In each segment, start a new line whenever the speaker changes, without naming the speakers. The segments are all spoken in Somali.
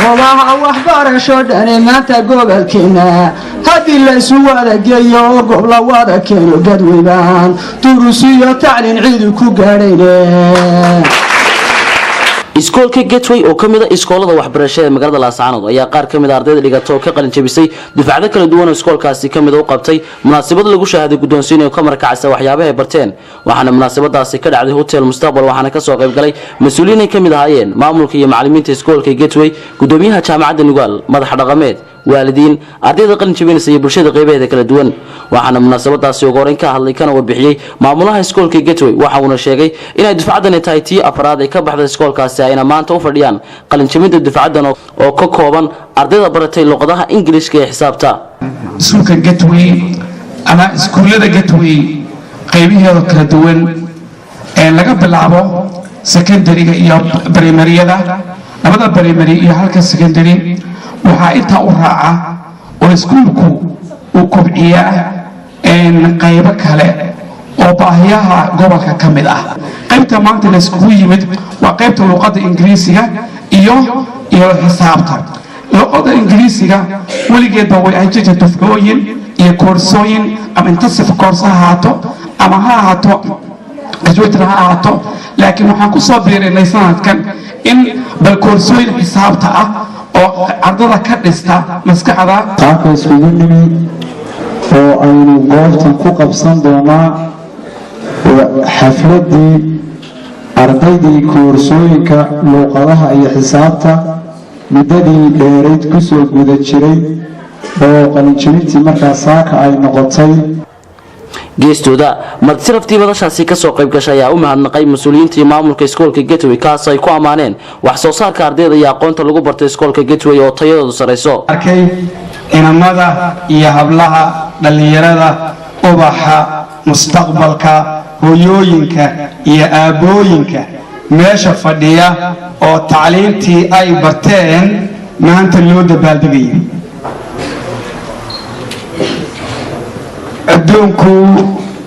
Goobaha waxbarasho dhani maanta gobolkeena haddii laysu wada geeyo oo goob la wada keeno, Gateway-baan duruusiyo tacliin ciidu ku gaadhayne.
Iskoolka Gateway oo ka mid a iskoolada waxbarasho ee magaalada Laascaanood ayaa qaar ka mid a ardayda dhigata oo ka qalin jabisay dufcado kala duwan oo iskoolkaasi ka mid a u qabtay munaasabad lagu shahaaday guddoonsiinayo ka marakacaysa waxyaabaha ay barteen. Waxaana munaasabadaasi ka dhacday Hotel Mustaqbal, waxaana kasoo qayb galay mas-uuliyiin ay ka mid ahaayeen maamulka iyo macalimiinta iskoolka Gateway, gudoomiyaha Jaamacadda Nugaal, madax dhaqameed, waalidiin, ardayda qalin jabinaysa iyo bulshada qeybaheeda kala duwan. Waxaana munaasabadaasi ugu horeyn ka hadlay kana warbixiyey maamulaha iskoolka Gateway. Waxa uuna sheegay inay dufcadani tahay tii afraad ay ka baxday iskoolkaasi, ayna maanta u fadhiyaan qalin jabinta dufcaddan oo ka kooban ardayda baratay luqadaha Ingiliishka ee xisaabta.
Iskuulka Gateway ama iskuullada Gateway qaybaheeda kala duwan ee laga bilaabo secondary-ga iyo primary-yada, labada primary iyo halka secondary, waxaa intaa u raaca oo iskuulku uu kobciyaa qaybo kale oo baahiyaha gobolka ka mid ah. Qaybta maanta la iskugu yimid waa qaybta luuqadda Ingiriisiga iyo xisaabta. Luqadda Ingiriisiga weligeedba way ahaan jirtay dufcooyin iyo koorsooyin, ama intensive course ha ahaato ama ha ahaato graduate ha ahaato, laakiin waxaan ku soo biirinay sanadkan in bal koorsooyin xisaabta ah oo ardada ka dhista maskaxda.
Qaabka iskugu nimi oo aynu goobtan ku qabsan doonaa xafladdii ardaydii koorsooyinka luuqadaha iyo xisaabta muddadii dheerayd kusoo guda jiray oo qalinjabintii markaa saaka ay noqotay.
Geestooda, martisharaftii madashaasi kasoo qayb gashay ayaa u mahadnaqay mas-uuliyiintii maamulka iskoolka Gateway, kaas ay ku ammaaneen wax soo saarka ardayda iyo aqoonta lagu bartay iskoolka Gateway oo tayadoodu sarayso.
Arkay inamada iyo hablaha dhallinyarada, ubaxa mustaqbalka, hooyooyinka iyo aabbooyinka meesha fadhiya oo tacliintii ay barteen maanta loo dabaaldegayo. Adduunku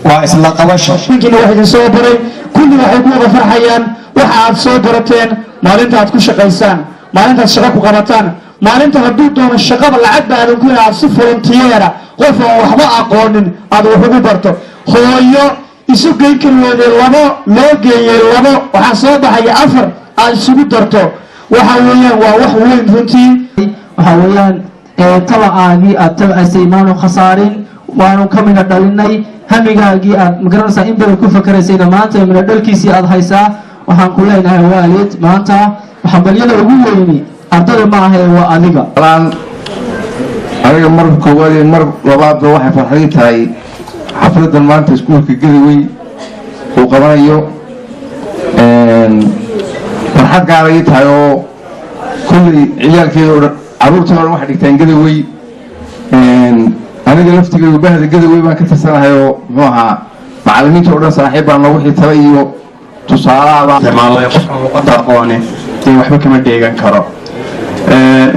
waa isla qabasho.
Ninkiina wax idin soo baray kulli waxay ku wada farxayaan waxa aad soo barateen maalinta aad ku shaqaysaan, maalintaad shaqo ku qabataan, maalinta hadduu doono shaqaba lacag ba aadan ku aad si volunteer ah qof aan waxba aqoonin aad wax ugu barto. Hooyo isu geyn kari weyday labo loo geeyey labo, waxaa soo baxaya afar, aad isugu darto, waxa weeyaan waa wax weyn runtii.
Waxa weeyaan tabacaagii aad tabacaysay maanu khasaarin, waanu ka midha dhalinay. Hamigaagii aad magaranaysaa in badan ku fakeraysayna maanta midho dhalkiisii aad haysaa. Waxaan ku leenahay waalid, maanta hambalyada ugu weyni ardada ma ahe, waa adiga.
Aniga mar koowaad iyo mar labaadba waxay farxadii tahay xafladan maanta iskuulka Gateway uu qabanayo. Farxad gaar ii tahay oo kulley ciyaalkeeda o dhan, carruurtii o dhan waxay dhigtaan Gateway. Aniga laftigeygu bahda Gateway baan ka tirsanahay oo muxuu ahaa macallimiinta o dhan saaxiib baan noogu xitaba iyo tusaalahabaa.
Isticmaalay qofka luqadda aqoone dee waxba kama dheegan karo.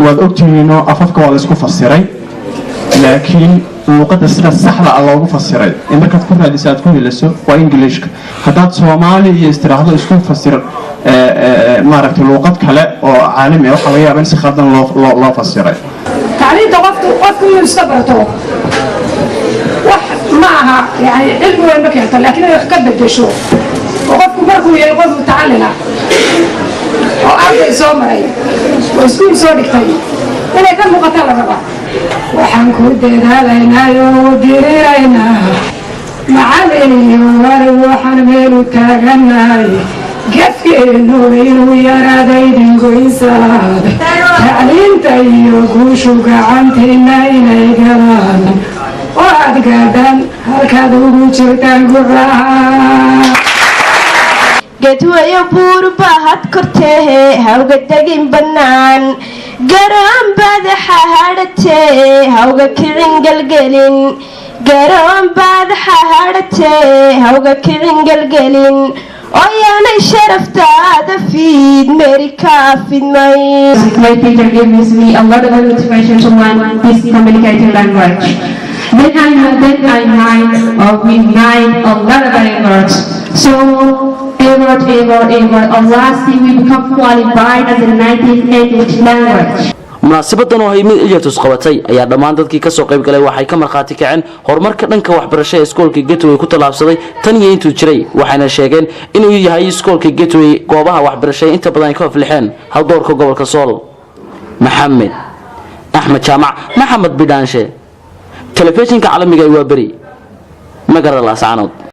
Waad ogtihiinoo afafka waa la isku fasiray, laakiin luuqadda sida saxda ah loogu fasiray ee markaad ku raadiso aad ku helaso waa Englishka. Haddaad Soomaali iyo istiraahdo isku fasir maaragtay luuqad kale oo caalami ah, waxaa laga yaaba in si khaldan loo fasiray.
Tacliinta qofku inuu iska barto wax ma aha, yani cilmi weyn ma keento, laakiin inay wax ka bedesho oo qofku markuu yahay qof mutacallin ah oo arday soo maray oo iskuul soo dhigtay inay ka muuqataa la rabaa. Waxaan ku dadaalaynaayo diriraynaa macallin iyo waalid, waxaan meel u taaganahay gefkeenu inuu yaraaday idingoysaad tacliinta iyo guushu gacantiina inay galaan oo aad gaadhaan halkaad ugu jirtaan guclaha.
Gateway-o buurba had korteehe, hawga degin bannaan, garoon baadaxa hadhatee, hawga kicin gelgelin, garoon baadaxa hadhatee, hawga kicin gelgelin, ooyaanay sharaftaada fiid meri kaa fidmay.
My teacher gives me a lot of motivation to learn this communicating language. Then I made or we made a lot of efforts. So Ever, ever, ever, at last we become qualified as a native English language.
Munaasibadan oo hay mid ilyartus qabatay ayaa dhammaan dadkii kasoo qayb galay waxay ka markhaati kaceen horumarka dhanka waxbarasho ee iskoolka Gateway ku tallaabsaday tan iyo intuu jiray, waxayna sheegeen inuu yahay iskoolka Gateway goobaha waxbarasho ee inta badan ay ka aflixeen haldoorka gobolka Sool. Maxamed Axmed Jaamac, Maxamed Bidhaanshe, telefishinka caalamiga ee Waaberi, magaalada Laascaanood.